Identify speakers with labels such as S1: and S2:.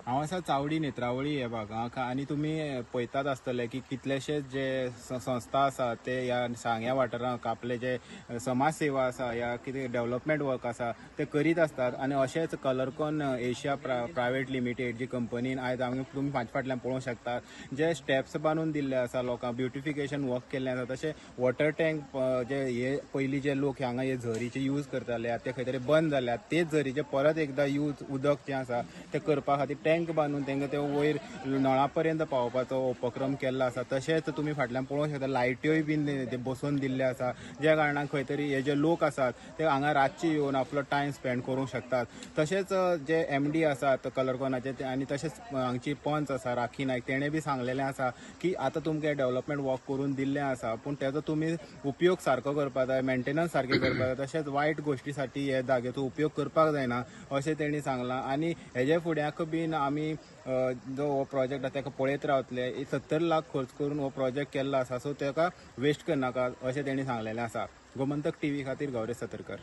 S1: हांव आसा चावडी नेत्रावळी हे भागाक आनी तुमी पळयतात आसतले की कितलेशेच जे संस्था आसा ते ह्या सांग्या वाठारांक आपले जे समाज सेवा आसा या कितें डेव्हलपमेंट वर्क आसा ते करीत आसतात. आनी अशेंच कलरकॉन एशिया प्रायव्हेट लिमिटेड जी कंपनीन आयज आमी तुमी म्हाजे फाटल्यान पळोवंक शकतात जे स्टेप्स बांदून दिल्ले आसा लोकांक, ब्युटिफिकेशन वर्क केल्लें आसा. तशें वॉटर टँक जे हे पयलीं जे लोक हांगा हे झरीचे यूज करताले ते खंय तरी बंद जाल्यात, तेच झरीचे परत एकदां यूज उदक जें आसा तें करपा खातीर टँक बांदून तांकां ते वयर नळा पर्यंत पावोवपाचो उपक्रम केल्लो आसा. तशेंच तुमी फाटल्यान पळोवंक शकता लायट्योय बीन ते बसोवन दिल्ले आसा, ज्या कारणान खंय तरी हे जे लोक आसात ते हांगा रातचे येवन आपलो टायम स्पेंड करूंक शकतात. तशेंच जे एमडी आसात कलरकॉनाचे आनी तशेंच हांगची पंच आसा राखी नायक, तेणें बी सांगलेलें आसा की आतां तुमकां डेव्हलपमेंट वर्क करून दिल्लें आसा, पूण तेजो तुमी उपयोग सारको करपाक जाय, मेंटेनन्स सारकें करपाक जाय, तशेंच वायट गोश्टी साठी हे जागेचो उपयोग करपाक जायना अशें तेणी सांगलां. आनी हेजे फुड्याक बीन आमी जो हो प्रोजेक्ट आसा ताका पळयत रावतले. 70 लाख खर्च करून हो प्रोजेक्ट केल्लो आसा, सो ताका वेस्ट करनाका अशें तेणी सांगलेलें आसा. गोमंतक टीव्ही खातीर गौरेश सतरकर.